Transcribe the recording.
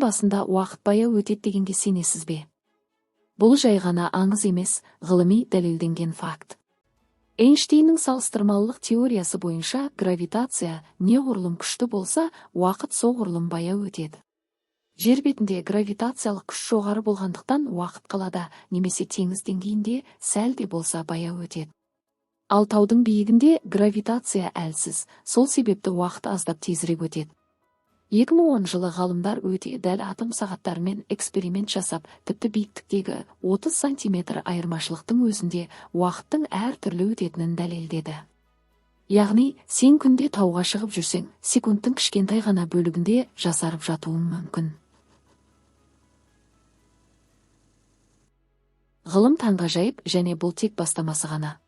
Таудың басында уақыт баяу өтеді дегенге сенесіз бе? Бұл жай ғана аңыз емес, ғылыми дәлелденген факт. Эйнштейннің салыстырмалылық теориясы бойынша гравитация неғұрлым күшті болса, уақыт соғұрлым баяу өтеді. Жер бетінде гравитациялық күш жоғары болғандықтан, уақыт қалада немесе теңіз деңгейінде сәл де болса баяу өтеді. Ал таудың биігінде гравитация әлсіз, сол себепті уақыт аздап тезірек өтеді. 2010 жылы ғалымдар өте дәл атом сағаттарымен эксперимент жасап, тіпті биіктіктегі 30 сантиметр айырмашылықтың өзінде уақыттың әр түрлі өтетінін дәлелдеді. Яғни, сен күнде тауға шығып жүрсең, секундтың кішкентай ғана бөлігінде жасарып жатуың мүмкін. Ғылым таңғажайып, және бұл тек бастамасы ғана.